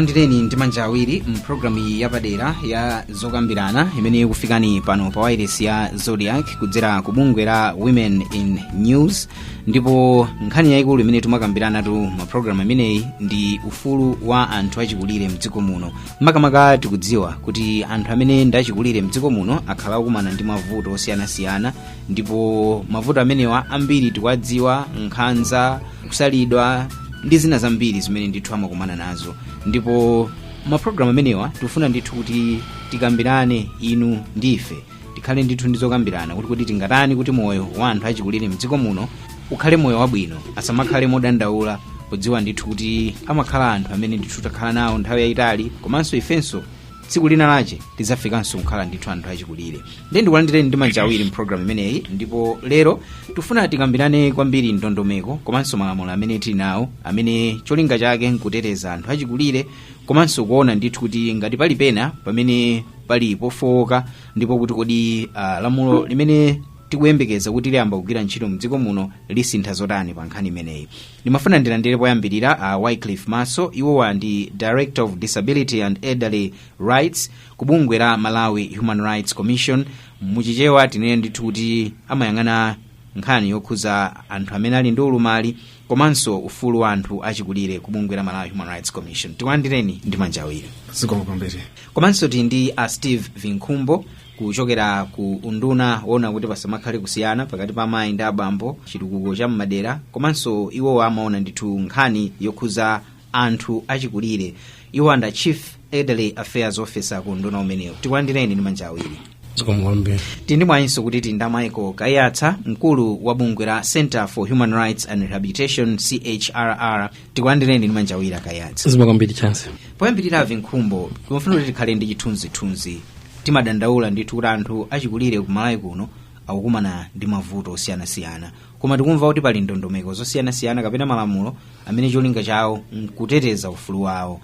Tikulandireni ndi manja awiri mpulogalamu iyi yapadera ya zokambirana imene ikufikani pano pa wireless ya Zodiak kudzera ku bungwe la Women in News. Ndipo nkhani yayikulu imene timakambirana tu mapulogalamu ameneyi ndi ufulu wa anthu achikulire mdziko muno. Makamaka tikudziwa kuti anthu amene ndi achikulire mdziko muno akhala akukumana ndi mavuto osiyanasiyana, ndipo mavuto amenewa ambiri tikuwadziwa: nkhanza, kusalidwa ndi zina zambiri zimene ndithu amakumana nazo. Ndipo mapulogalamu amenewa tikufuna ndithu kuti tikambirane, inu ndi ife tikhale ndithu ndi zokambirana kuti kuti tingatani kuti moyo wa anthu achikulire mdziko muno ukhale moyo wabwino, asamakhale modandaula, kudziwa ndithu kuti amakhala anthu amene ndithu takhala nawo nthawi yayitali, komanso ifenso tsiku lina lache tidzafikanso kukhala ndithu anthu achikulire. Ndiye ndikulandireni ndi manja awiri mpulogalamu imeneyi. Ndipo lero tifuna tikambirane kwambiri ndondomeko komanso malamulo amene tili nawo, amene cholinga chake nkuteteza anthu achikulire, komanso kuona ndithu kuti ngati pali pena pamene pali pofowoka, ndipo kuti kodi lamulo limene tikuyembekeza kuti liyamba kugwira ntchito mdziko muno lisintha zotani pa nkhani imeneyi. Ndimafuna ndilandire poyambirira Wycliffe Maso. Iwowa ndi Director of Disability and Elderly Rights ku bungwe la Malawi Human Rights Commission. Muchichewa tinene ndithu kuti amayang'ana nkhani yokhuza anthu amene ali ndi ulumali komanso ufulu wa anthu achikulire ku bungwe la Malawi Human Rights Commission. Tikulandireni ndi manja awiri. Zikomo kwambiri. Komanso tili ndi a Steve Vinkhumbo kuchokera ku unduna woona kuti pasamakhale kusiyana pakati pa amayi ndi abambo, chitukuko cha mmadera, komanso iwowa amaona ndithu nkhani yokhuza anthu achikulire. Iwo anda Chief Elderly Affairs Officer ku unduna umenewu. Tikulandireni ndi manja awiri. Zikomo kwambiri. Tili ndi mwayinso kuti tili ndi Michael Kaiyatsa, mkulu wa bungwe la Center for Human Rights and Rehabilitation, CHRR. Tikulandireni ndi manja awiri, Akayatsa. Zikomo kwambiri, Chance. Poyambirira, Vinkhumbo, timafuna kuti tikhale ndi chithunzithunzi. Timadandaula ndithu kuti anthu achikulire ku Malawi kuno akukumana ndi mavuto osiyanasiyana, koma tikumva kuti pali ndondomeko zosiyanasiyana kapena malamulo amene cholinga chawo nkuteteza ufulu wawo.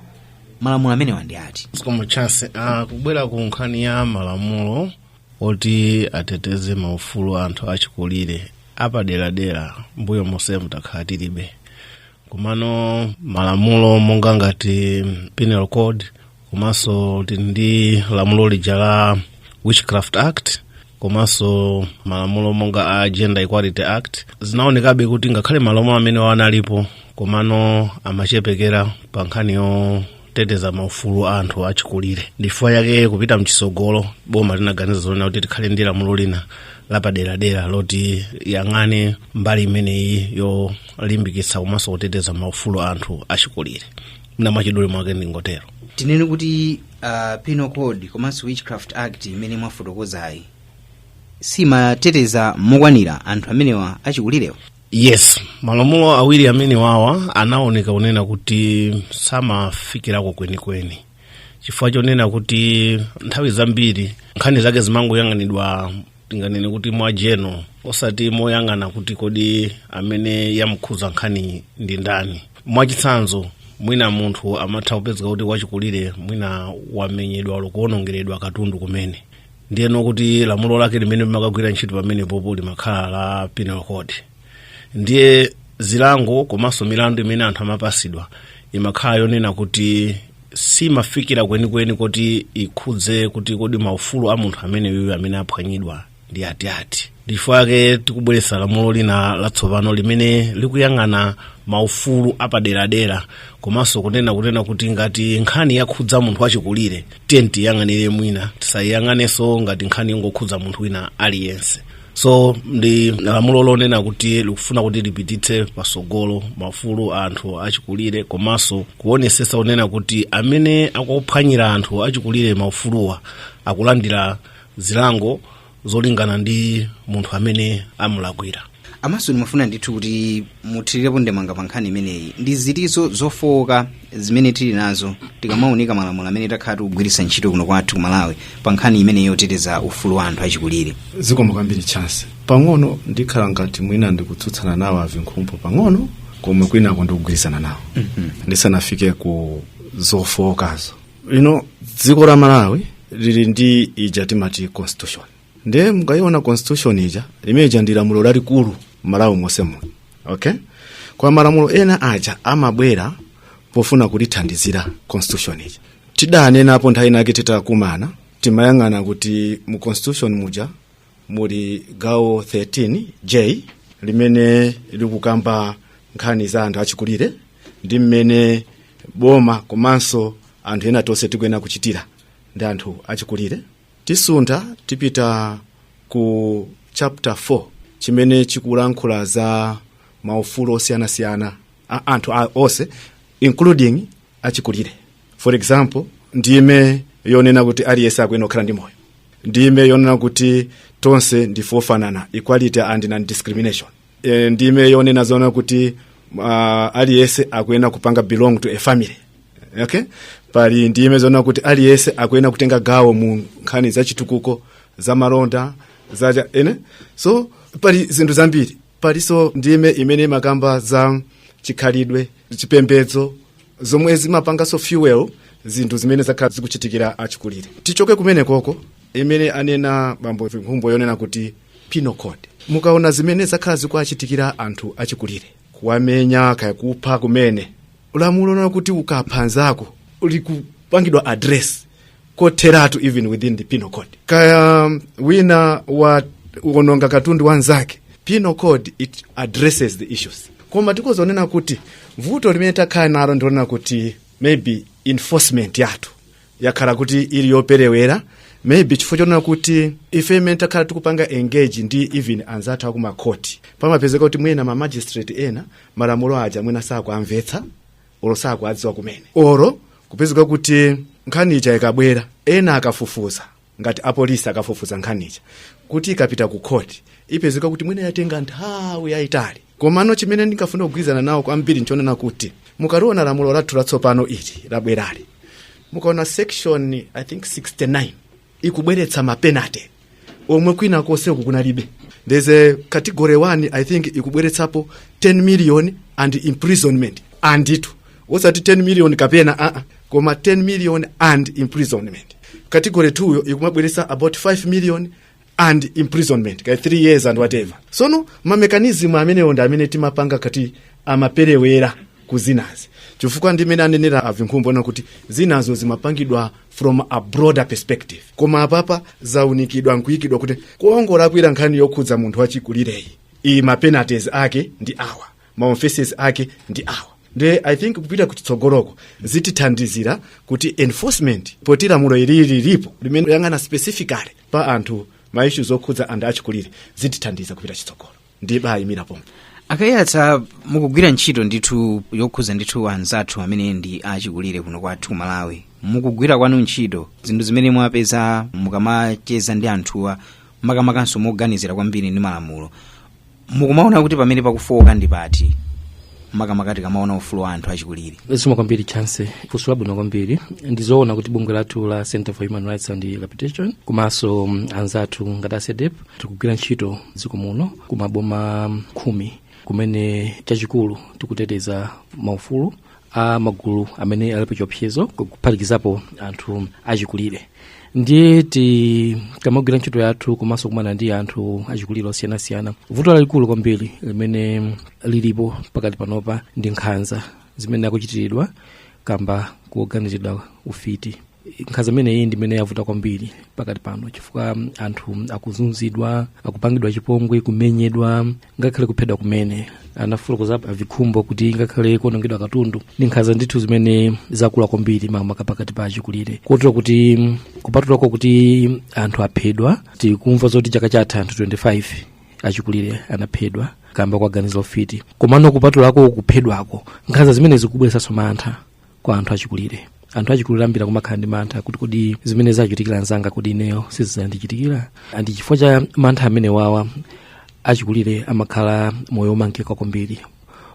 Malamulo amenewa ndi ati? Zikomo, Chance. Kubwera ku nkhani ya malamulo oti ateteze maufulu anthu achikulire apaderadera, mbuyo monsemu takhala tilibe. Komano malamulo monga ngati Penal Code, komanso tili ndi lamulo lija la Witchcraft Act, komanso malamulo monga a Gender Equality Act, zinaonekabe kuti ngakhale malamulo amene analipo, komano amachepekera pa nkhani yoteteza maufulu a anthu achikulire. Ndifukwa yake kupita mchisogolo boma linaganiza zonena kuti tikhale ndi lamulo lina lapaderadera loti yang'ane mbali imeneyi yolimbikitsa komanso kuteteza maufulu a anthu achikulire. Mna mwachidule mwake ndingotero. Tinene kuti Penal Code komanso Witchcraft Act imene mwafotokozayi simateteza mokwanira anthu amenewa achikulirewa? Yes, malamulo awiri amene wawa anaoneka kunena kuti samafikirako kwenikweni, chifukwa chonena kuti nthawi zambiri nkhani zake zimangoyang'anidwa, tinganene kuti mwa general, osati moyang'ana kuti kodi amene yamukhuza nkhani ndi ndani. Mwachitsanzo, mwina munthu amatha kupezeka kuti wachikulire mwina wamenyedwa, kuwonongeredwa katundu kumene, ndiyeno kuti lamulo lake limene limakagwira ntchito pamenepopo limakhala la Penal Code. Ndiye zilango komanso milandu imene anthu amapasidwa imakhala yonena kuti simafikira kwenikweni kuti ikhudze kuti kodi maufulu a munthu ameneyo amene aphwanyidwa ndi atiati. Ndifukwa yake tikubweretsa lamulo lina latsopano limene likuyang'ana maufulu apaderadera, komanso kunena kuti ngati nkhani yakhudza munthu wachikulire, tiye tiyang'anire, mwina tisayiyang'anenso ngati nkhani yongokhudza munthu wina aliyense. So ndi lamulo lonena kuti likufuna kuti lipititse pasogolo maufulu a anthu achikulire, komanso kuonesesa kunena kuti amene akuphwanyira anthu achikulire maufuluwa akulandira zilango zolingana ndi munthu amene amulakwira. Amaso, ndimafuna ndithu kuti muthirirepo ndemanga pa nkhani imeneyi. Ndi zitizo zofowoka zimene tili nazo tikamaunika malamulo amene takhala tikugwiritsa ntchito kuno kwathu ku Malawi pa nkhani imeneyi yoteteza ufulu wa anthu achikulire? Zikomo kwambiri, Chance. Pang'ono ndikhala ngati mwina ndikutsutsana nawo Avinkhumbo pang'ono, komwe kwinako ndikugwirizana nawo. Ndisanafike ku zofowokazo, lino dziko la Malawi lili ndi ija timati constitution. Ndiye mukayiona constitution ija, limene ija ndi lamulo lalikulu Malawi monse muno, okay? Kwa malamulo ena aja amabwera Pofuna kulithandizira constitution iji, tidanenapo nthawi inake titakumana, timayang'ana kuti mu constitution muja muli gawo 13 J limene likukamba nkhani za anthu achikulire ndi mmene boma komanso anthu ena tonse tikuyenera kuchitira ndi anthu achikulire. Tisuntha tipita ku chapter 4 chimene chikulankhula za maufulu osiyanasiyana a anthu onse, including achikulire. For example, ndime yonena kuti aliyense akuyenera kukhala ndi moyo, ndime yonena kuti tonse ndife ofanana, equality and non-discrimination, ndime yonena zona kuti aliyense akuyenera kupanga belong to a family, okay? Pali ndime zonena kuti aliyense akuyenera kutenga gawo mu nkhani za chitukuko, za malonda, za ene. So pali zinthu zambiri. Palinso ndime imene imakamba za chikhalidwe, chipembedzo, zomwe zimapanganso fuel zinthu zimene zakhala zikuchitikira achikulire. Tichoke kumene koko imene anena bambo Nkhumbo yonena kuti penal code. Mukaona zimene zakhala zikuachitikira anthu achikulire, kuwamenya, kaya kupha kumene, lamulo lona kuti ukapha nzako likupangidwa address kotheratu even within the penal code. Kaya wina wa wononga katundu wanzake, penal code, it addresses the issues. Koma tikozonena kuti vuto limene takhala nalo ndionena kuti maybe enforcement yathu yakhala kuti ili yoperewera, maybe chifukwa chonena kuti ife imene takhala tikupanga engage ndi even anzathu akumakhoti, pamapezeka kuti mwina ma magistrate ena malamulo aja mwina sakuamvetsa olo sakuadziwa kumene, oro kupezeka kuti nkhani ija ikabwera, ena akafufuza, ngati apolisi akafufuza nkhani ija, kuti ikapita ku khoti ipezeka kuti mwina yatenga nthawi yayitali. Komano chimene ndingafuna kugwirizana nawo kwambiri nchonena kuti mukaliona lamulo lathu latsopano ili labwerali, mukaona section, I think, 69, ikubweretsa ma penalty omwe kwina konseku kunalibe. There's a category 1, I think, ikubweretsapo 10 million and imprisonment, anditu osati 10 million kapena aa, koma 10 million and imprisonment. Category 2 yo ikumabweretsa about 5 million and imprisonment ka 3 years and whatever. Sono ma mechanism amenewo ndi amene timapanga kati amaperewera ku zinazi, chifukwa ndimene anenera avinkhumbo ona kuti zinazo zimapangidwa from a broader perspective, koma apapa zaunikidwa nkuyikidwa kuti kuongolakwira nkhani yokhudza munthu wachikulireyi, iyi ma penalties ake ndi awa, ma offenses ake ndi awa. Nde I think kupita kuchitsogoloko zitithandizira kuti enforcement, poti lamulo ilili lilipo limene yang'ana specifically pa anthu, ma issues okhudza anthu achikulire, zitithandiza kupita chitsogolo. Ndi bayimira pompo. Akayatsa, mukugwira ntchito ndithu yokhudza ndithu anzathu amene ndi achikulire kuno kwathu Malawi. Mukugwira kwanu ntchito, zinthu zimene mwapeza mukamacheza ndi anthuwa, makamakanso moganizira kwambiri ndi malamulo, mukumaona kuti pamene pakufoka ndi pati, makamaka tikamaona ufulu wa anthu achikulire? Zikomo kwambiri, Chance, funso labwino kwambiri. Ndizoona kuti bungwe lathu la Center for Human Rights and Rehabilitation komanso anzathu ngati a CDEDI tikugwira ntchito dziko muno kumaboma 10, kumene chachikulu tikuteteza maufulu a magulu amene ali pachiopsezo, kuphatikizapo anthu achikulire. Ndiye tikamagwira ntchito yathu komanso kumana ndi anthu achikulire osiyanasiyana, vuto lalikulu kwambiri limene lilipo pakati panopa ndi nkhanza zimene akuchitiridwa kamba kuganizidwa ufiti. Nkhanza imeneyi ndi imene yavuta kwambiri pakati pano, chifukwa anthu akuzunzidwa, akupangidwa chipongwe, kumenyedwa, ngakhale kuphedwa kumene. Anafotokoza avikhumbo kuti ngakhale kuonongedwa katundu. Ndi nkhanza ndithu zimene zakula kwambiri, makamaka pakati pa achikulire, kotero kuti kupatulako kuti anthu aphedwa, tikumva zoti chaka chatha anthu 25 achikulire anaphedwa kamba kwa ufiti. Komano kupatulako kuphedwako, nkhanza zimene zikubweretsanso mantha kwa anthu achikulire. Anthu achikulire ambiri akumakhala ndi mantha kuti kodi zimene zachitikira anzanga, kodi ineyo sizandichitikira? Andi chifukwa cha mantha amene wawa, achikulire amakhala moyo womangika kwambiri,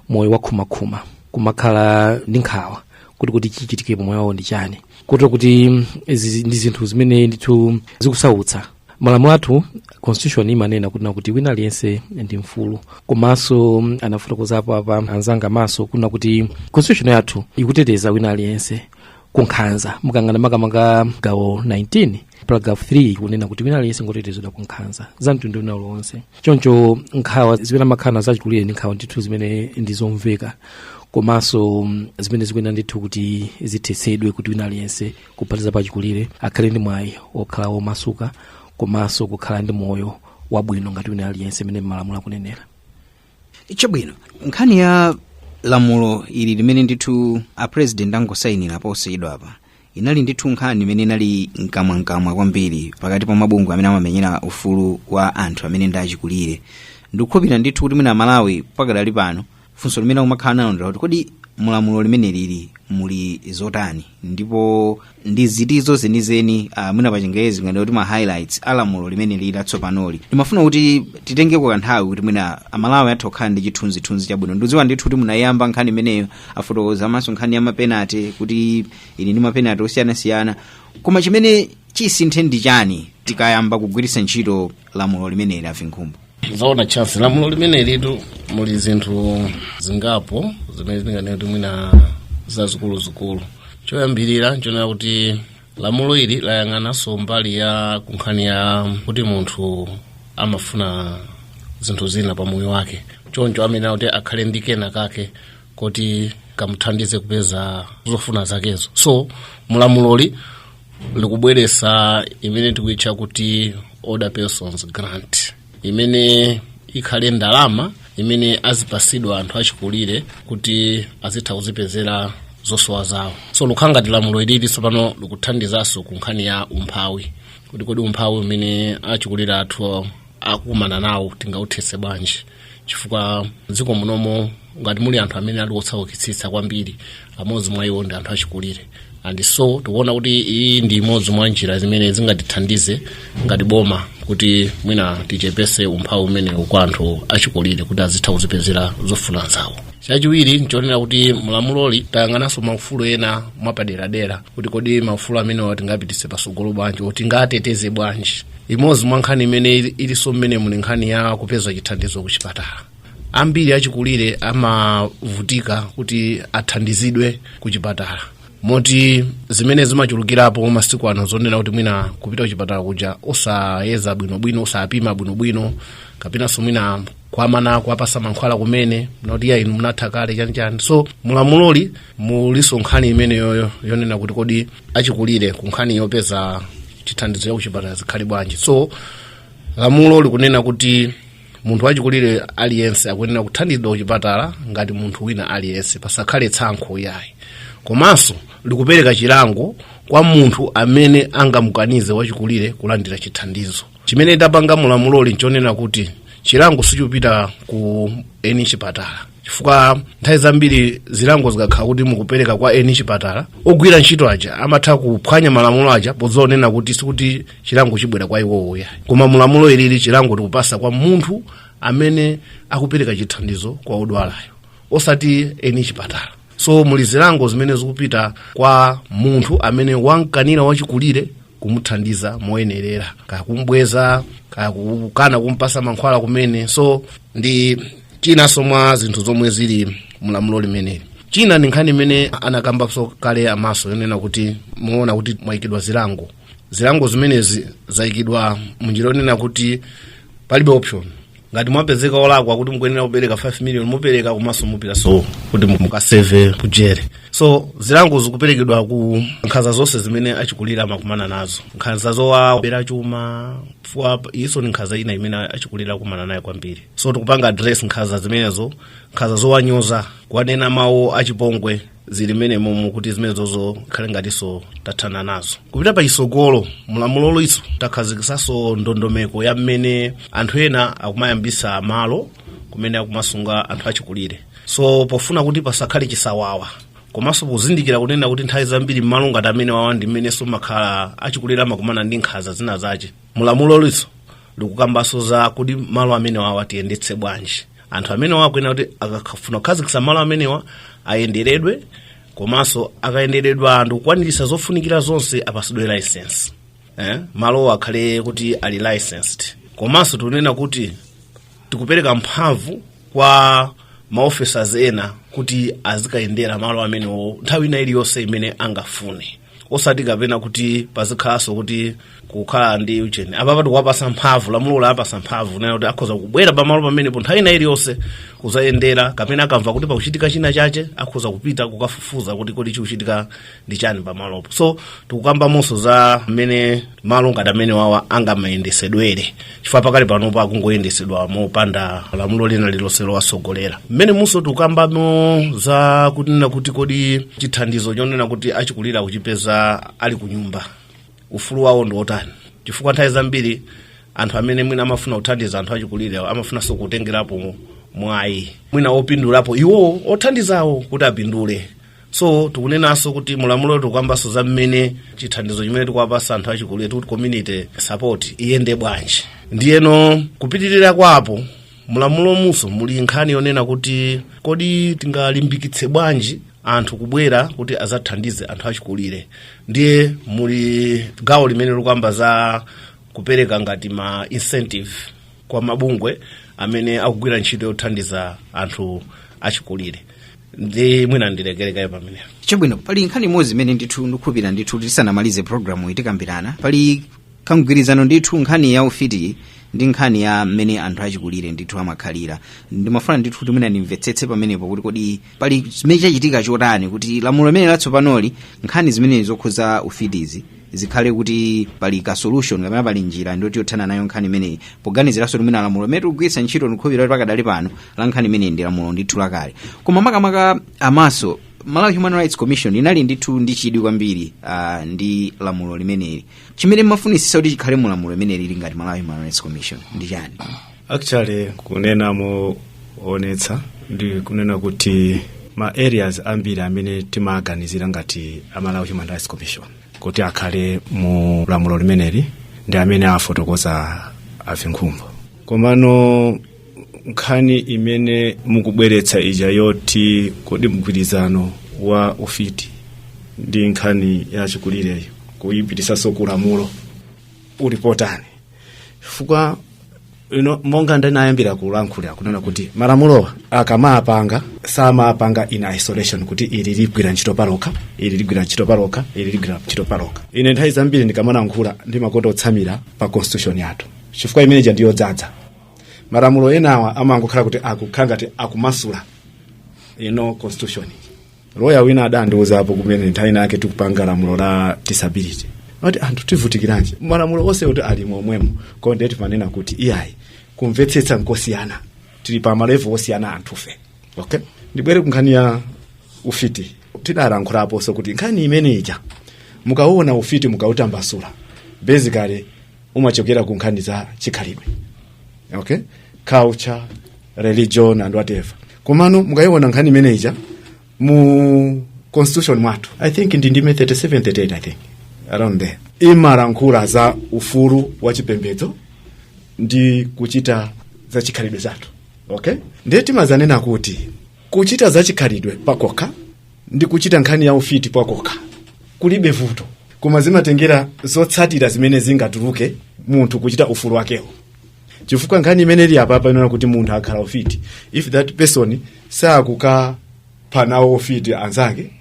moyo wakhumakhuma, kumakhala ndi nkhawa kuti chichitike moyo wawo ndi chani, kotero kuti izi ndi zinthu zimene ndithu zikusautsa. Malamulo athu, constitution imanena kuti wina aliyense ndi mfulu, komanso anafotokozapo apa anzanga maso kuna kuti constitution yathu ikuteteza wina aliyense kunkhanza. Mukangana makamaka gawo 19 paragraph 3 kunena kuti wina aliyense ngotetezedwa kunkhanza za mtundu wina uliwonse. Choncho nkhawa zimene amakhala nazo achikulire ndi nkhawa ndithu zimene ndizomveka. Komanso zimene zikuyenera ndithu kuti zithetsedwe kuti wina aliyense, kuphatikiza pachikulire, akhale ndi mwayi okhala womasuka komanso kukhala ndi moyo wabwino ngati wina aliyense mmene malamulo akunenera. Chabwino, nkhani ya lamulo ili limene ndithu a President angosayinira posachedwa apa inali ndithu nkhani imene inali mkamwamkamwa kwambiri pakati pa mabungwe amene amamenyera ufulu wa anthu amene ndi achikulire. Ndikukhulupirira ndithu kuti mwina Malawi pakadali pano funso limene umakhala nalo ndiloti, kodi mulamulo limene lili muli zotani ndipo ndi zitizo zenizeni, mwina pachingerezi ngati kuti ma highlights a lamulo limene lili latsopanoli? Ndimafuna kuti titengeko kanthawi kuti mwina Amalawi atha kukhala ndi chithunzithunzi chabwino. Ndikudziwa ndithu kuti munayamba nkhani imeneyo, afotokoza amaso nkhani ya mapenate kuti ili ndi mapenate osiyanasiyana, koma chimene chisinthe ndi chani tikayamba kugwiritsa ntchito lamulo limeneli, Avinkhumbo? Zaona Chance, lamulo limene litu muli zinthu zingapo zimene zinganene kuti mwina zazikuluzikulu. Choyambirira nchonena kuti lamulo ili layang'ananso mbali ya kunkhani ya kuti munthu amafuna zinthu zina pa moyo wake, choncho amene kuti akhale ndi kena kake kuti kamuthandize kupeza zofuna zakezo. So mulamuloli likubweresa imene tikuitcha kuti Older Persons Grant, imene ikhale ndalama imene azipasidwa anthu achikulire kuti azitha kuzipezera zosowa zawo. So lukhala ngati lamulo ilili tsopano likuthandizanso ku nkhani ya umphawi, kuti kodi umphawi umene achikulire athu akukumana nawo tingauthetse bwanji? Chifukwa dziko munomo ngati muli anthu amene ali otsaukitsitsa kwambiri, amodzi mwa iwo ndi anthu achikulire. And so tikuona kuti iyi ndi imodzi mwa njira zimene zingatithandize ngati boma kuti mwina tichepese umphawi umenewu kwa anthu achikulire, kuti azitha kuzipezera zofuna zawo. Chachiwiri nchonena kuti mulamuloli tayang'ananso maufulu ena mwapaderadera, kuti kodi maufulu amenewa tingapitise pasogolo bwanji, oti tingateteze bwanji. Imodzi mwa nkhani imene ilinso mmene muli nkhani ya kupeza chithandizo kuchipatala. Ambiri achikulire amavutika kuti athandizidwe kuchipatala, moti zimene zimachulukirapo masiku ano zonena kuti mwina kupita kuchipatala kuja osayeza bwinobwino, osapima bwinobwino, kapenanso mwina kwamana kuwapasa mankhwala kumene noti ya inu munatha kale, chanichani. So mulamuloli muliso nkhani imeneyoyo yonena kuti kodi achikulire ku nkhani yopeza chithandizo cha kuchipatala zikhale bwanji. So lamulo likunena kuti munthu wachikulire aliyense akuyenera kuthandizidwa kuchipatala ngati munthu wina aliyense, pasakhale tsankho yayi. Komanso likupereka chilango kwa munthu amene angamukanize wachikulire kulandira chithandizo. Chimene tapanga mulamuloli nchonena kuti chilango sichipita ku eni chipatala, chifukwa nthawi zambiri zilango zikakhala kuti mukupereka kwa eni chipatala, ogwira ntchito aja amatha kuphwanya malamulo aja podzonena kuti sikuti chilango chibwera kwa iwowo yayi. Koma mulamulo ilili chilango tikupasa kwa munthu amene akupereka chithandizo kwa odwalayo, osati eni chipatala. So muli zilango zimene zikupita kwa munthu amene wankanira wachikulire kumuthandiza moyenerera, kaya kumbweza, kaya kukana kumpasa mankhwala kumene. So ndi chinanso mwa zinthu zomwe zili mulamulo limeneli. China ndi nkhani imene anakambanso kale amaso yonena kuti muona kuti mwayikidwa zilango. Zilango zimenezi zayikidwa munjira yonena kuti palibe option. Ngati mwapezeka olakwa kuti mukuyenera kupereka 5 million, mupereka, komanso mupitaso kuti mukaseve kujere. So zilango zikuperekedwa ku nkhanza zonse zimene achikulire amakumana nazo, nkhanza zowabera chuma, chifukwa iso ni nkhanza ina imene achikulire akumana nayo kwambiri. So tikupanga address nkhanza zimenezo, nkhanza zowanyoza, kuwanena mawu achipongwe, zili mmene momo kuti zimenezozo khale ngatinso tathana nazo. Kupita pachisogolo, mulamuloliso takhazikisanso ndondomeko ya mmene anthu ena akumayambisa malo kumene akumasunga anthu achikulire. So pofuna kuti pasakhale chisawawa, komanso pozindikira kunena kuti nthawi zambiri mmalo ngati amene wawa ndi mmenenso makhala achikulire amakumana ndi nkhanza zina zache, mulamuloliso likukambanso za kuti malo amene wawa tiyendetse bwanji. Anthu amene wakuyenera kuti akafuna kukhazikitsa malo amenewa ayenderedwe, komanso akayenderedwa anthu kukwanirisa zofunikira zonse apasidwe license, Malowo akhale kuti ali licensed. Komanso tikunena kuti tikupereka mphamvu kwa maofficers ena kuti azikayendera malo amenewo nthawi ina iliyonse imene angafune. Osati kapena kuti pazikhalanso kuti kukhala ndi ucheni. Apapa tikuwapasa mphamvu, lamulo lapasa mphamvu nena kuti akhoza kubwera pamalo pamenepo nthawi ina iliyonse kuzayendera, kapena akamva kuti pakuchitika china chache akhoza kupita kukafufuza kuti kodi chikuchitika ndi chani pamalopo. So tikukambamonso za mmene malo ngati amene wawa angamayendesedwere, chifukwa pakali panopo akungoyendesedwa mopanda lamulo lina lililonse lowasogolera. Mmene munso tikukambamo za kunena kuti kodi chithandizo chonena kuti achikulire akuchipeza ali ku nyumba, ufulu wawo ndi otani? Chifukwa nthawi zambiri anthu amene mwina amafuna kuthandiza anthu achikulire amafunanso kutengerapo mwayi mwina opindulapo iwowo othandizawo kuti apindule. So tikunenanso kuti mulamulo tikukambanso za mmene chithandizo chimene tikuwapasa anthu achikulire, tikuti community support, iyende bwanji. Ndiyeno kupitirira kwapo, mulamulo muso muli nkhani yonena kuti kodi tingalimbikitse bwanji anthu kubwera kuti azathandize anthu achikulire. Ndiye muli gawo limene likuyamba za kupereka ngati ma incentive kwa mabungwe amene akugwira ntchito yothandiza anthu achikulire. Ndi mwina ndilekerekayo pamenepo. Chabwino, pali nkhani imodzi imene ndithu ndikukhulupirira ndithu tisanamalize programu itikambirana. Pali kamgwirizano ndithu nkhani ya ufiti ndi nkhani ya mmene anthu achikulire ndithu amakhalira. Ndimafuna ndithu kuti mwina ndimvetsetse pamenepo kuti kodi pali chimene chachitika chotani kuti lamulo limene latsopanoli, nkhani zimene zokhuza ufitizi zikhale kuti pali ka solution kapena pali njira ndoti yothana nayo nkhani imeneyi, poganiziranso kuti mwina lamulo limene tikugwiritsa ntchito, ndikukhulupirira kuti pakadali pano la nkhani imeneyi ndi lamulo ndithu lakale. Koma makamaka amaso Malawi Human Rights Commission inali ndithu ndi chidwi kwambiri ndi lamulo limeneli. Chimene mmafunisisa kuti chikhale mu lamulo limeneli lili ngati Malawi Human Rights Commission ndi chani? Actually, kunena moonetsa ndi kunena kuti ma areas ambiri amene timaganizira ngati a Malawi Human Rights Commission kuti akhale mu lamulo limeneli ndi amene afotokoza avinkhumbo. Komano nkhani imene mukubweretsa ija yoti kodi mgwirizano wa ufiti ndi nkhani yachikulireyo kuyipitisanso ku lamulo ulipotani, chifukwa ino monga ndinayambira kulankhulira kunena kuti malamulowa akamapanga samapanga in isolation, kuti ili ligwira ntchito palokha, ili ligwira ntchito palokha, ili ligwira ntchito palokha. Ine nthawi zambiri ndikamalankhula ndimakonda kutsamira pa constitution yathu, chifukwa imeneja ndiyodzaza malamulo enawa, amangokhala kuti akukhala ngati akumasula ino constitution. Loya wina adandiuzapo kumene nthawi inake tikupanga lamulo la disability, ati anthu tivutikiranji malamulo onse kuti ali momwemo? Koma ndiye timanena kuti iyayi, kumvetsetsa nkosiyana, tili pa ma level osiyana anthufe. Okay, ndibwere ku nkhani ya ufiti. Tidalankhulaponso kuti nkhani imene ija, mukaona ufiti mukautambasula, basically umachokera ku nkhani za chikhalidwe, okay, culture, religion and whatever. Komano mukayiona nkhani imene ija mu constitution mwathu, I think ndi ndime 37, 38, I think around there, imalankhula za ufulu wa chipembedzo ndi kuchita za chikhalidwe zathu. Okay, ndiye timazanena kuti kuchita za chikhalidwe pakokha ndi kuchita nkhani ya ufiti pakokha kulibe vuto, koma zimatengera zotsatira zimene zingatuluke munthu kuchita ufulu wakewo. Chifukwa nkhani imene ili apapa inona kuti munthu akhala ufiti, if that person sakukapha nawo ufiti anzake,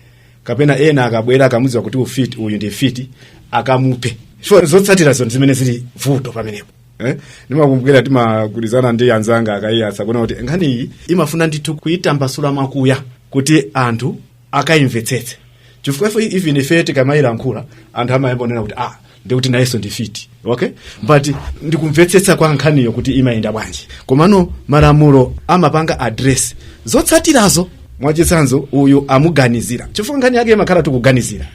kapena ena akabwera akamudziwa kuti ufiti uyu ndi mfiti akamuphe, so zotsatirazo zimene zili vuto pamenepo, eh? Ndimakumbukira timagwirizana ndi anzanga akayiyatsa kuona kuti nkhani iyi imafuna ndithu kuyitambasula mwakuya kuti anthu akayimvetsetse, chifukwa ife even ife tikamayilankhula anthu amayamba onena kuti ah, ndikuti nayenso ndi mfiti. Okay, but ndikumvetsetsa kwa nkhaniyo kuti imayenda bwanji. Komano malamulo amapanga address zotsatirazo. Mwachitsanzo, uyu amuganizira, chifukwa nkhani yake imakhala tikuganizira,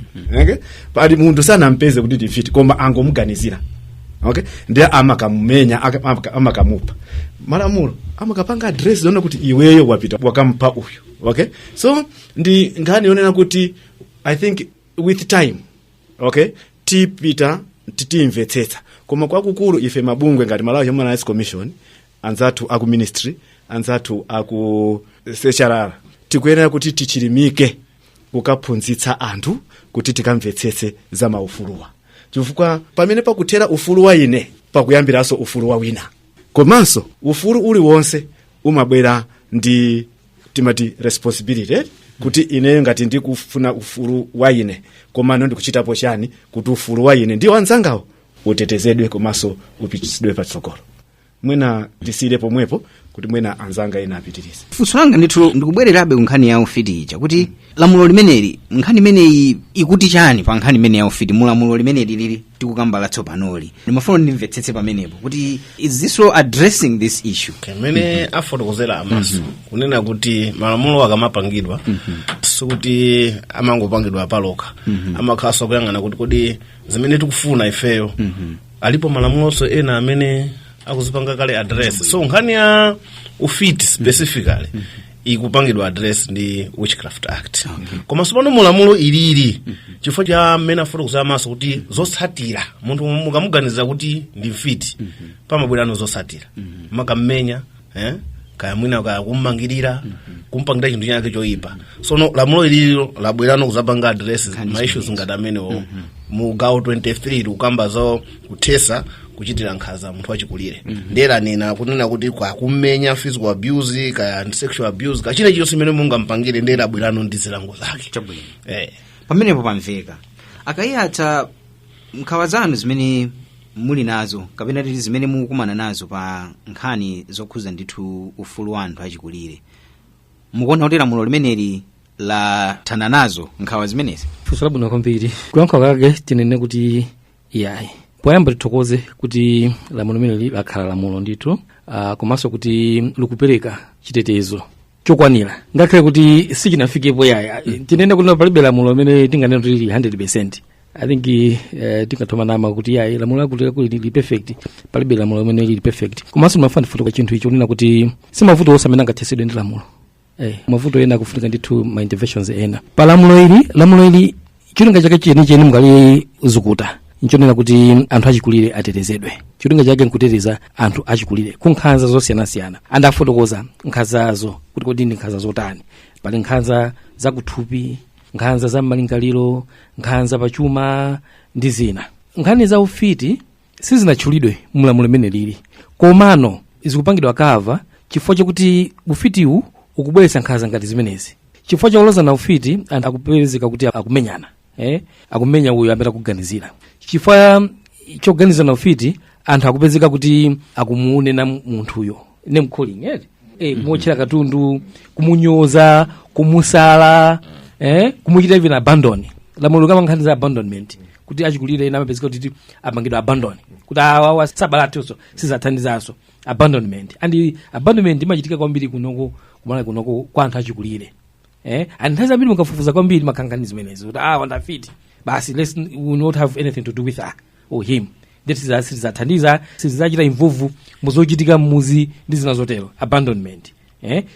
okay? Pali munthu sanampeze kuti ndi mfiti koma angomuganizira, okay, ndiye amakamumenya, amakamupha. Malamulo amakapanga address zona kuti iweyo wapita wakampa uyu. Okay, so ndi nkhani yonena kuti I think with time, okay, tipita titimvetsetsa. Koma kwakukulu ife mabungwe ngati Malawi Human Rights Commission, anzathu aku ministry, anzathu aku CHRR, tikuyenera kuti tichilimike kukaphunzitsa anthu kuti tikamvetsetse za maufuluwa, chifukwa pamene pakuthera ufulu wa ine pakuyambiranso ufulu wa wina. Komanso ufulu uliwonse umabwera ndi timati responsibility, eh? Kuti ineyo ngati ndikufuna ufulu wa ine, komano ndikuchitapo chani kuti ufulu wa ine ndi wanzangawo utetezedwe komanso upititsidwe patsogolo? Mwina ndisiyire pomwepo kuti mwina anzanga ena apitirize. Funso langa ndithu ndikubwererabe ku nkhani ya ufiti ija, kuti lamulo limeneli, nkhani imeneyi ikuti chani pa nkhani imene ya ufiti mu lamulo limeneli lili tikukamba latsopanoli? Ndimafuna ndimvetsetse pamenepo kuti is this law addressing this issue? Mmene afotokozera amaso kunena kuti malamulo akamapangidwa, sikuti amangopangidwa palokha, amakhalanso kuyang'ana kuti kodi zimene tikufuna ifeyo alipo malamulonso ena amene akuzipanga kale address. So nkhani ya ufiti specifically ikupangidwa address ndi Witchcraft Act. Koma tsopano mulamulo ilili, chifukwa cha mmene afotokozera amaso kuti zotsatira, munthu mukamuganiza kuti ndi mfiti, pamabwerano zotsatira, makammenya, kaya mwina kaya kummangirira, kumpangira chinthu chake choyipa. Sono lamulo ilililo labwerano kuzapanga address ma issues ngati amenewo. Mu gawo 23 likukamba za kuthesa kuchitira nkhanza munthu wachikulire, ndiye lanena kunena kuti kwa kummenya, physical abuse, kaya sexual abuse, kaya china chilichonse imene mungampangire, ndiye labwerano ndi zilango zake. Chabwino. Eh. Pamenepo pamveka. Akayatsa, nkhawa zanu zimene muli nazo kapena titi zimene mukukumana nazo pa nkhani zokhuza ndithu ufulu wa anthu achikulire, mukuona kuti lamulo limeneli lathana nazo nkhawa zimenezi? Funso labwino kwambiri. Kuyankha kake tinene kuti iyayi. Poyamba tithokoze kuti lamulo limeneli lakhala lamulo ndithu, komanso kuti likupereka chitetezo chokwanira, ngakhale kuti sichinafikepo yaya. Tinene kuti palibe lamulo limene tinganene kuti lili 100. I think tingathoma nama kuti yayi, lamulo lakuti lakuti lili perfect. Palibe lamulo limene lili perfect. Komanso ndimafuna ndifotokoze chinthu icho kunena kuti si mavuto onse amene angathesedwe ndi lamulo. Mavuto ena akufunika ndithu ma interventions ena pa lamulo ili. Lamulo ili cholinga chake chenicheni mukali zukuta nchonena kuti anthu achikulire atetezedwe. Cholinga chake nkuteteza anthu achikulire ku nkhanza zosiyanasiyana. Andafotokoza nkhanzazo kuti kodi ndi nkhanza zotani. Pali nkhanza zakuthupi, nkhanza za malingaliro, nkhanza pachuma ndi zina. Nkhani za ufiti sizinatchulidwe mulamulo limene lili, komano zikupangidwa cover chifukwa chakuti ufitiwu ukubweretsa nkhanza ngati zimenezi. Chifukwa chakulozana ufiti, anthu akupezeka kuti akumenyana, akumenya uyo amene akuganizira. Chifukwa choganizana ufiti, anthu akupezeka kuti akumunena munthuyo, name calling, kumuotchera katundu, kumunyoza, kumusala, kumuchita even abandon. Lamulo kama nkhani za abandonment, kuti achikulire ena amapezeka kuti apangidwa abandon, kuti awawa sabalatinso sizathandizanso, abandonment. And abandonment imachitika kwambiri kunoko kumala kunoko kwa anthu achikulire, and nthawi zambiri mukafufuza kwambiri makhankhani zimenezi kuti ah, wandafiti basi, let's we will not have anything to do with her or him, that sizathandiza, sizachita involve muzochitika mmuzi ndi zina zotero, abandonment.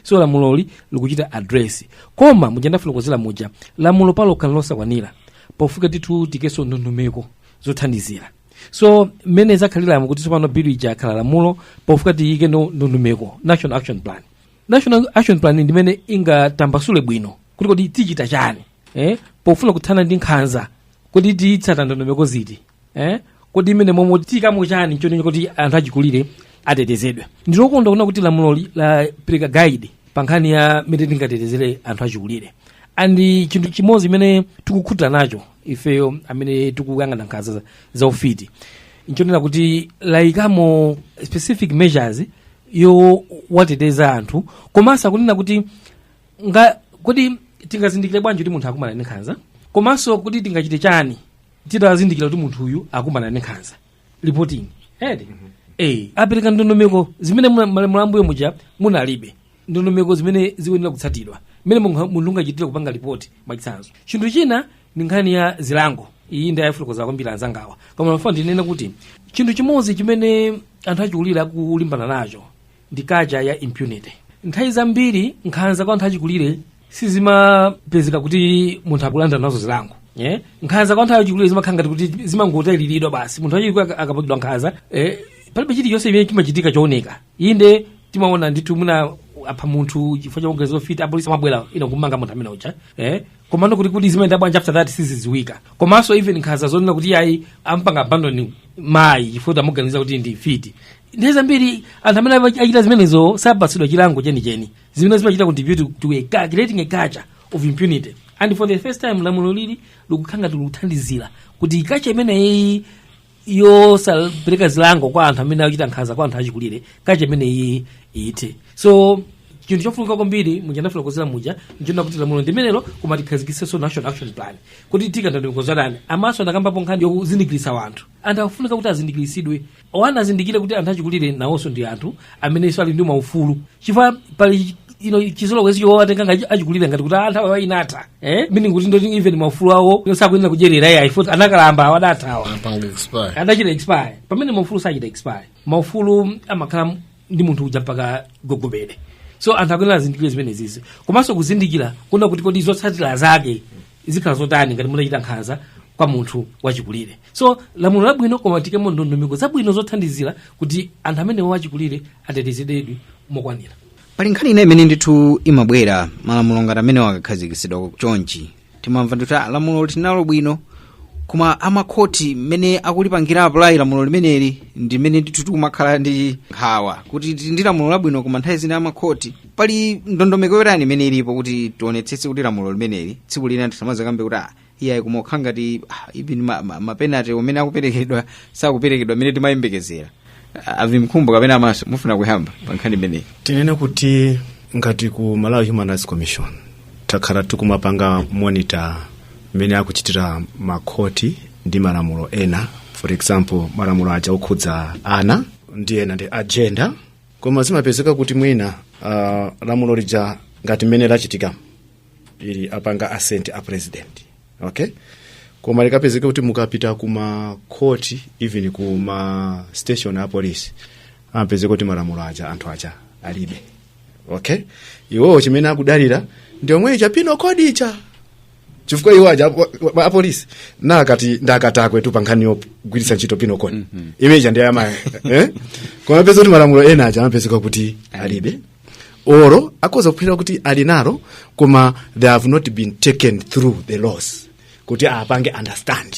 So lamuloli likuchita address, koma muja ndafotokozera muja, lamulo palokha losakwanira, pofika ndithu tikenso ndondomeko zothandizira. So mmene zakhaliramo kuti tsopano bill ija akhala lamulo, pofika tiyike ndondomeko, national action plan. National action plan ndimene ingatambasule bwino kuti kodi tichita chani, pofuna kuthana ndi nkhanza, kodi titsata ndondomeko ziti, kodi imene momwe tiyikamo chani chonena kuti anthu achikulire atetezedwe. Ndilokonda kuona kuti lamuloli lapereka guide pa nkhani ya mmene tingatetezere anthu achikulire. And chinthu chimodzi imene tikukhutira nacho ifeyo amene tikuyang'ana nkhanza za ufiti nchonena kuti layikamo specific measures yowateteza anthu, komanso akunena kuti nga kodi tingazindikire bwanji kuti munthu akumana ndi nkhanza, komanso kuti tingachite chani titazindikira kuti munthu uyu akumana ndi nkhanza, reporting edi. Apereka ndondomeko zimene malamulo ambuyo muja munalibe, ndondomeko zimene zikuyenera kutsatidwa mmene munthu ungachitire kupanga ripoti mwachitsanzo. Chinthu china ndi nkhani ya zilango. Iyi ndayafotokoza kwambiri anzangawa, koma mafuna ndinene kuti chinthu chimodzi chimene anthu achikulire akulimbana nacho ndi culture ya impunity. Nthawi zambiri nkhanza kwa anthu achikulire sizimapezeka kuti munthu akulandira nazo zilango, Nkhanza kwa anthu achikulire zimakhala ngati kuti zimangotayiriridwa basi. Munthu achikulire akapangidwa nkhanza, palibe chilichonse chimene chimachitika chooneka. Inde, timaona ndithu muna apha munthu chifukwa chakuganiza ufiti, apolisi amabwera ino kumanga munthu amene uja, Komano kuti zimayenda bwanji after that sizidziwika. Komanso even nkhanza zonena kuti ayi, ampanga abandon mayi chifukwa kuti amuganiza kuti ndi mfiti, nthawi zambiri anthu amene achita zimenezo sapatsidwa chilango chenicheni, zimene zimachita contribute to creating a culture of impunity. And for the first time lamulo lili likukhala ngati likuthandizira kuti culture imeneyi yosapereka zilango kwa anthu amene akuchita nkhanza kwa anthu achikulire, culture imeneyi iyithe. So chinthu chofunika kwambiri muja ndafotokozera muja nchona kuti lamulo ndimenelo, koma tikhazikisenso national action plan kuti tikandondomeko zatani. Amaso anakambapo nkhani yokuzindikiritsa wanthu. Anthu akufunika kuti azindikiritsidwe, wana azindikire kuti anthu achikulire nawonso ndi anthu amenenso ali ndi maufulu, chifukwa pali ino chizolowezi chowatenga ngati achikulire ngati kuti anthu awa inatha, meaning kuti ndoti even maufulu awo sakuyenera kudyerera iyayi, futi anakalamba awadathawa. Apanga expire. Adachita expire, pamene maufulu sachita expire. Maufulu amakhala ndi munthu uja mpaka gogobere. So anthu akuyenera azindikire zimene zizi, komanso kuzindikira kuna kuti kodi zotsatira zake zikhala zotani ngati mutachita nkhanza kwa munthu wachikulire. So lamulo labwino, koma tikemo ndondomeko zabwino zothandizira kuti anthu amene wachikulire atetezedwe mokwanira. Pali nkhani ina imene ndithu imabwera malamulo ngati amene akakhazikitsidwa chonchi. Timamva ndithu, lamulo tinalo bwino, koma amakhoti mmene akulipangira apply lamulo limeneli ndi mmene ndithu tikumakhala ndi nkhawa kuti tili ndi lamulo labwino, koma nthawi zina amakhoti. Pali ndondomeko yotani imene ilipo kuti tionetsetse kuti lamulo limeneli tsiku lina tisamazakambe kuti iyayi, koma ukhala ngati even ma penalty umene akuperekedwa sakuperekedwa mmene timayembekezera? Avimkhumbo kapena Amaso, mufuna kuyamba pa nkhani imeneyi? Tinene kuti ngati ku Malawi Human Rights Commission takhala tikumapanga monitor mmene akuchitira makhoti ndi malamulo ena, for example malamulo aja okhudza ana ndi ena ndi agenda, koma zimapezeka kuti mwina lamulo lija ngati mmene lachitika ili apanga assent a president, okay, koma likapezeka kuti mukapita kuma khoti, even kuma station a police, amapezeka kuti malamulo aja anthu aja alibe. Okay, iwowo chimene akudalira ndi omwe icha penal code icha, chifukwa iwo aja apolisi nakati ndakatakwe tu pa nkhani yogwiritsa ntchito penal code imeja ndi ama, eh? Koma peza kuti malamulo ena aja amapezeka kuti alibe, oro akhoza kuphera kuti ali nalo, koma they have not been taken through the laws kuti apange understand.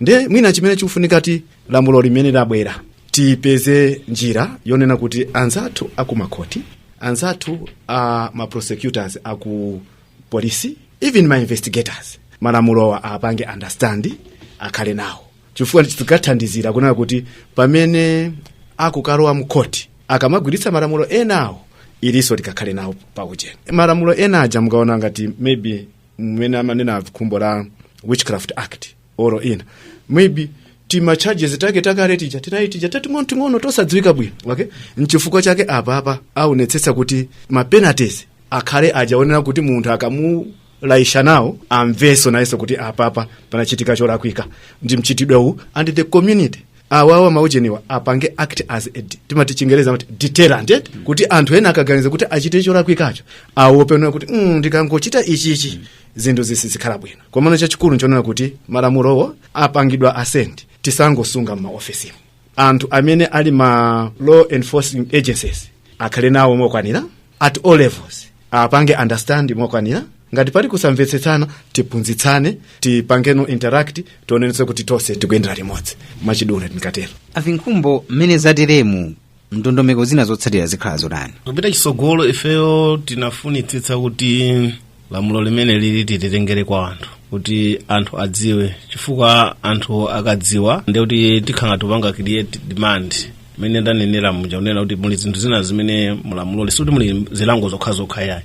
Nde mwina chimene chikufunika ti lamulo limene labwera tipeze njira yonena kuti anzathu akumakhoti, anzathu a ma prosecutors, aku polisi, even ma investigators, malamulowa apange understand, akhale nawo, chifukwa zikathandizira kunena kuti pamene akukalowa mkhoti akamagwiritsa malamulo enawo, iliso likakhale nawo pakuchena. Malamulo ena aja mukaona ngati maybe mmene amanena khumbo la Witchcraft Act oro ina, maybe tima charges take takale tija tinayi tija tating'onoting'ono tosadziwika bwino, okay. Nchifukwa chake apapa aonetsetsa kuti ma penalties akhale ajaonera kuti munthu akamulaisha nawo amvenso nayenso kuti apapa panachitika cholakwika ndi mchitidwe uwu, and the community awawa maujeniwa apange act as a timati chingereza amati deterrent, eh? Kuti anthu ena akaganiza kuti achite cholakwikacho aope kuti ndikangochita ichichi zinthu zisizikhala bwino. Komano chachikulu nchonena kuti malamulowo apangidwa assent, tisangosunga m'maofesimu. Anthu amene ali ma law enforcing agencies akhale nawo mokwanira at all levels, apange understand mokwanira. Ngati pali kusamvetsetsana, tiphunzitsane, tipangeno interact, tionenetse kuti tonse tikuyendera limodzi. Mwachidule ndikatero. Avinkhumbo, mmene zateremu, ndondomeko zina zotsatira zikhala zotani? Kupita chitsogolo, ifeyo tinafunitsitsa kuti lamulo limene lili tilitengere kwa anthu kuti anthu adziwe, chifukwa anthu akadziwa ndiye kuti tikhala tupanga create demand imene ndanenera muja, kunena kuti muli zinthu zina zimene mulamuloli sikuti muli zilango zokhazokha yayi,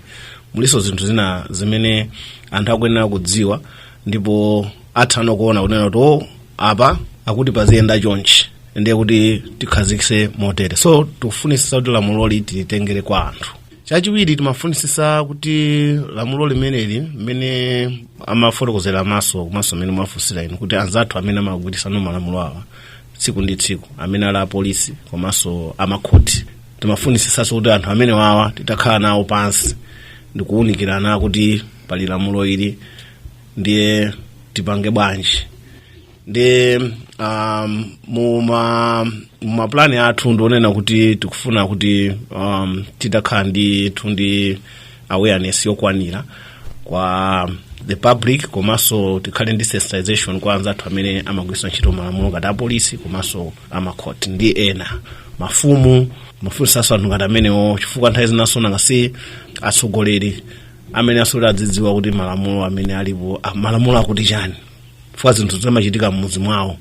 muliso zinthu zina zimene anthu akuyenera kudziwa ndipo atha kuona kunena kuti o apa akuti paziyenda chonchi, ndiye kuti tikhazikise motere. So tikufunisisa kuti lamuloli tilitengere kwa anthu. Chachiwiri, timafunisisa kuti lamulo limeneli, mmene amafotokozera maso komanso mmene mwafunsira inu, kuti anzathu amene amagwirisano malamulo awa tsiku ndi tsiku, amene ali apolisi komanso amakhoti, timafunisisanso kuti anthu amene wawa titakhala nawo pansi ndikuwunikirana kuti pali lamulo ili, ndiye tipange bwanji. Ndi muma plan athu ndionena kuti tikufuna kuti titakhala ndithu ndi awareness yokwanira kwa the public, komanso tikhale ndi sensitization kwa anzathu amene amagwiritsa ntchito malamulo ngati apolisi komanso amakhoti ndi ena mafumu. Mafunsanso anthu ngati amenewo, chifukwa nthawi zinaso nangasi atsogoleri Amene asoti adzidziwa kuti malamulo amene alipo, malamulo akuti chani, chifukwa zinthu zimachitika m'mudzi mwawo,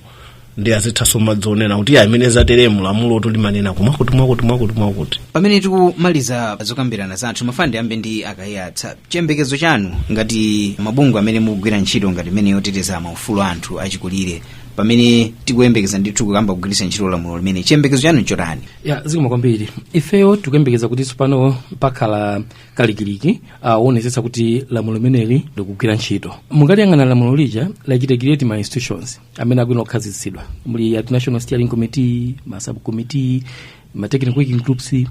ndi azithanso madzionena kuti ya imene zateremu lamulo limanena kumwakuti mwakuti mwakuti mwakuti. Pamene tikumaliza zokambirana zathu, mafuna ndiyambe ndi Akayatsa. Chiyembekezo chanu ngati mabungwe amene mukugwira ntchito ngati imene yoteteza maufulu anthu achikulire, pamene tikuyembekeza ndithu kuyamba kugwiritsa ntchito lamulo limene, chiyembekezo chanu nchotani? Ya, zikomo kwambiri. Ifeyo tikuyembekeza kuti tsopano pakhala kalikiliki woonetsetsa kuti lamulo limeneli likugwira ntchito. Mungaliyang'ana lamulo lija, lachita create ma institutions amene akuyenera kukhazikitsidwa. Muli ya national steering committee, ma subcommittee, ma technical working groups. Tili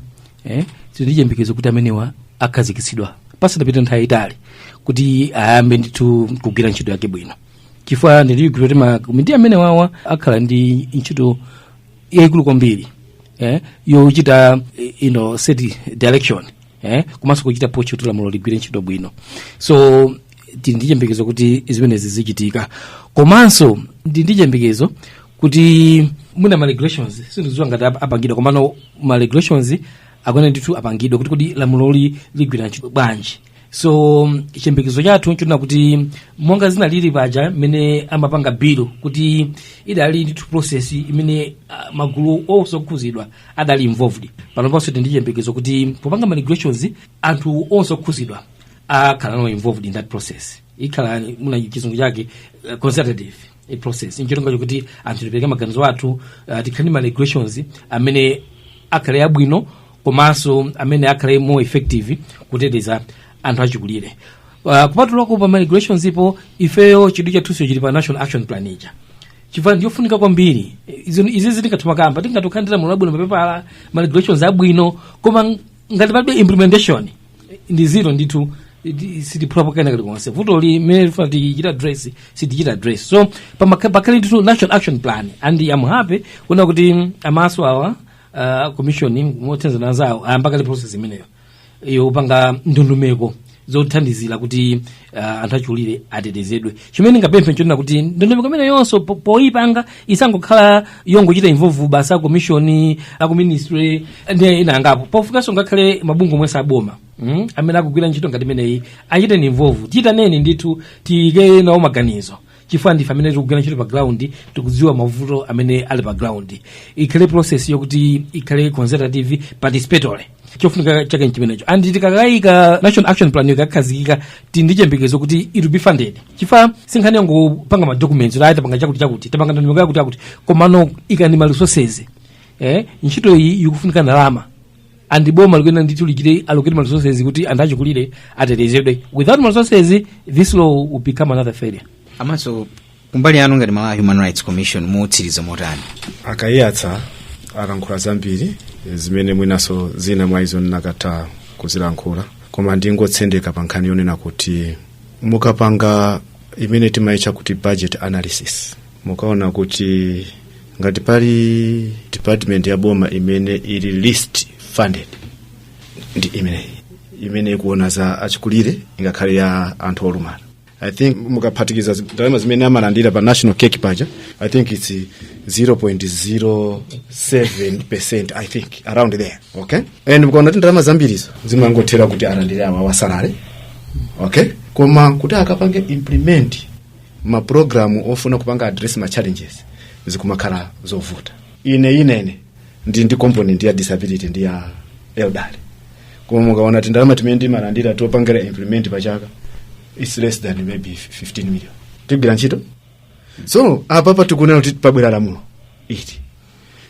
ndi chiyembekezo kuti amenewa akhazikitsidwa pasadapite nthawi itali kuti ayambe ndithu kugwira ntchito yake bwino, chifukwa ndikukhulupirira kuti makomiti amene wawa akhala ndi ntchito yayikulu kwambiri yochita set direction, komanso kuchita push kuti lamulo ligwire ntchito bwino. So tili ndi chiyembekezo kuti zimenezi zichitika. Komanso ndi ndi chiyembekezo kuti mwina ma regulations, sindidziwa ngati apangidwa, komano ma regulations akuyenera ndithu apangidwe kuti lamuloli ligwira ntchito bwanji. So chiyembekezo chathu nchonena kuti monga zinalili paja mmene amapanga bill, kuti idali ndithu process imene magulu onse okhuzidwa adali involved, panopanso ndi chiyembekezo kuti popanga ma regulations anthu onse okhuzidwa akhala no involved in that process. Ikhala muna chizungu chake consultative process, ncholinga chokuti anthu tipereke maganizo athu, tikhale ndi ma regulations amene akhale abwino komanso amene akhale more effective kuteteza anthu achikulire. Kupatulako pa ma regulations ipo, ifeyo chidwi chathuso chili pa national action plan ija, chifukwa ndiyofunika kwambiri. Izi tingathumakamba, tingatokhandira lamulo labwino, mapepala, ma regulations abwino, koma ngati palibe implementation ndi zero ndithu, sitiphulapo kena kalikonse. Vuto limene tifuna tichita address sitichita address. So pakhale ndithu national action plan, and I'm happy kuona kuti amaso awa, commission mothandizana zawo, ayamba kale process imeneyo yopanga ndondomeko zothandizira kuti anthu achikulire atetezedwe. Chimene ndingapemphe nchonena kuti ndondomeko imene yonso poyipanga isangokhala yongochita involve basi a commission, aku ministry ndi ena angapo. Pofukanso ngakhale mabungwe omwe saboma, amene akugwira ntchito ngati imeneyi achite involve, tiyitaneni ndithu, tiyike nawo maganizo, chifukwa ndife amene tikugwira ntchito pa ground, tikudziwa mavuto amene ali pa ground. Ikhale process yokuti ikhale consultative, participatory. Chofunika chake nchimenecho. And tikakayika national action plan ikakhazikika, tili ndi chiyembekezo kuti it will be funded, chifukwa sinkhani yongopanga ma documents kuti tapanga chakuti chakuti, tapanga ndondomeko yakuti yakuti, komano ikani ma resources. Ntchito iyi ikufunika ndalama, and boma likuyenera ndithu lichite allocate ma resources kuti anthu achikulire atetezedwe. Without ma resources, this law will become another failure. Amaso, kumbali yanu ngati Malawi Human Rights Commission, mutsiriza motani? Akayatsa alankhula zambiri zimene mwinaso zina mwa izo ndinakatha kuzilankhula, koma ndingotsendeka pa nkhani yonena kuti mukapanga imene timayitcha kuti budget analysis, mukaona kuti ngati pali department ya boma imene ili least funded ndi imeneyi imene ikuona za achikulire, ingakhale ya anthu olumala. I think mukaphatikiza ndalama zimene amalandira pa national cake paja, I think it's 0.07%, I think around there. Okay, and mukaona kuti ndalama zambirizo zimangothera kuti alandire awa wasalale, okay, koma kuti akapange implement mapulogalamu ofuna kupanga address ma challenges zikumakhala zovuta. Ine inene ndi component ya disability ndi ya elderly, koma mukaona kuti ndalama timene ndimalandira topangira implement pachaka, it's less than maybe 15 million. Tigwira ntchito. So apapa tikunena kuti pabwera lamulo ili,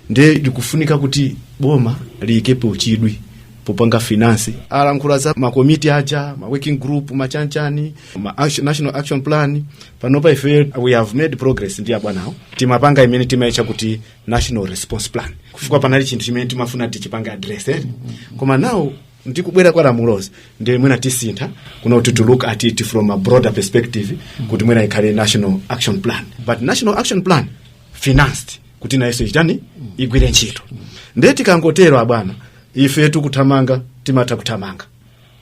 ndi likufunika kuti boma liyikepo chidwi popanga finance. Alankhula za makomiti aja, ma working group, machanchani, ma action, national action plan. Panopa ife we have made progress ndi abwanawo. Timapanga imene timayitcha kuti national response plan, chifukwa panali chinthu chimene timafuna tichipange address, eh? Koma now ndikubwera kwa lamulozi ndi mwina tisintha kuna kuti to look at it from a broader perspective, kuti mwina ikhale national action plan, but national action plan financed, kuti nayenso ichitani, igwire ntchito. Ndiye tikangotero, abwana, ife tikuthamanga, timatha kuthamanga,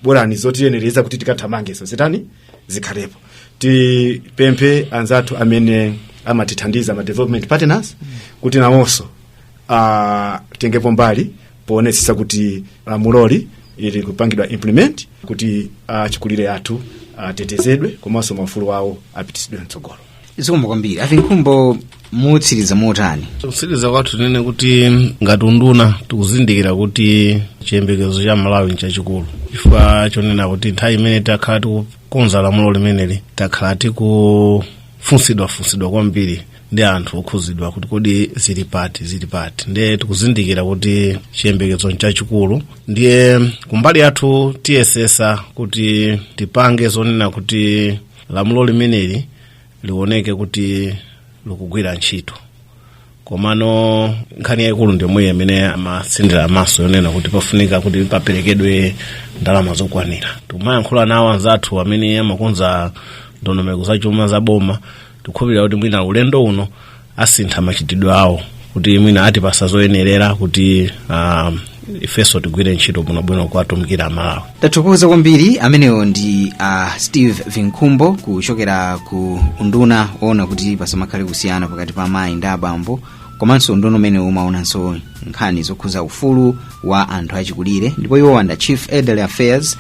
borani zotiyenereza kuti tikathamangeso zitani, zikhalepo. Tipemphe anzathu amene amatithandiza, ma development partners, kuti nawonso atengepo mbali poonetsetsa kuti lamuloli Ili kupangidwa implement kuti achikulire athu atetezedwe komanso maufulu awo apitisidwe mtsogolo. Zikomo kwambiri. Avinkhumbo, mutsiriza motani? Kutsiriza kwathu tinene kuti ngati unduna tikuzindikira kuti chiyembekezo cha Malawi nchachikulu, chifukwa chonena kuti nthawi imene takhala tikukonza lamulo limeneli takhala tikufunsidwafunsidwa kwambiri ndi anthu okhuzidwa kuti kodi zili pati, zili pati. Ndiye tikuzindikira kuti chiyembekezo nchachikulu. Ndiye kumbali yathu tiyesesa kuti tipange zonena kuti lamulo limeneli lioneke kuti likugwira ntchito. Komano nkhani yayikulu ndiyomwe imene amatsindira amaso yonena kuti pafunika kuti paperekedwe ndalama zokwanira. Tikumayankhula nawo anzathu amene amakonza ndondomeko zachuma za boma. Tikukhulupirira kuti mwina ulendo uno asintha machitidwe awo kuti mwina atipasa zoyenerera kuti ifenso tigwire ntchito bwinobwino kuwatumikira Amalawi. Tathokoza kwambiri. Amenewo ndi Steve Vinkhumbo kuchokera ku unduna woona kuti pasamakhale kusiyana pakati pa amayi ndi abambo, komanso unduna umene umaonanso nkhani zokhuza ufulu wa anthu achikulire, ndipo iwo wanda Chief Elderly Affairs.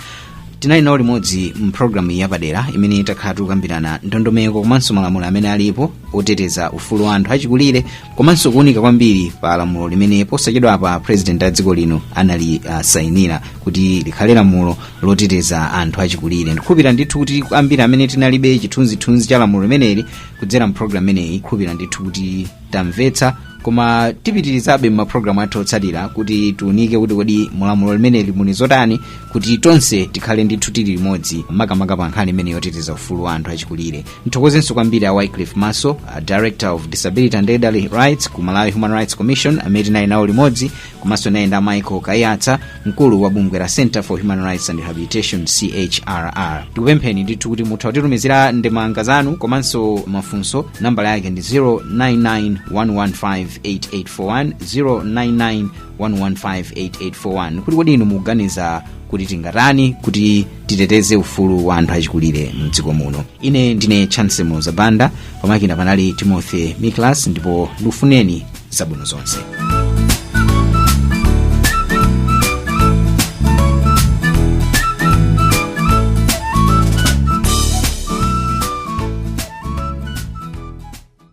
Tinali nawo limodzi mpulogalamu yapadera imene takhala tikukambirana ndondomeko komanso malamulo amene alipo oteteza ufulu wa anthu achikulire, komanso kuwunika kwambiri pa lamulo limene posachedwapa President a dziko lino analisayinira kuti likhale lamulo loteteza anthu achikulire. Ndikhulupira ndithu kuti ambiri amene tinalibe chithunzithunzi cha lamulo limeneli, kudzera mpulogalamu imeneyi khulupira ndithu kuti tamvetsa. Koma tipitirizabe m'mapulogalamu athu otsatira kuti tiunike kuti kodi mulamulo limeneli muli zotani, kuti tonse tikhale ndithu tili limodzi, makamaka pa nkhani imene yoteteza ufulu wa anthu achikulire. Nthokozenso kwambiri a Wycliffe Maso, a Director of Disability and Elderly Rights ku Malawi Human Rights Commission, amene tinali nawo limodzi, komanso naye nda Michael Kaiyatsa, mkulu wa bungwe la Center for Human Rights and Rehabilitation, CHRR. Tikupempheni ndithu kuti mutha kutitumizira ndemanga zanu komanso mafunso. Nambala yake ndi 099 115 8841, 099 115 8841, kuti kodi inu mukuganiza kuti tingatani kuti titeteze ufulu wa anthu achikulire mdziko muno? Ine ndine Chance Zabanda, pamakina panali Timothy Miklas, ndipo ndikufuneni zabwino zonse.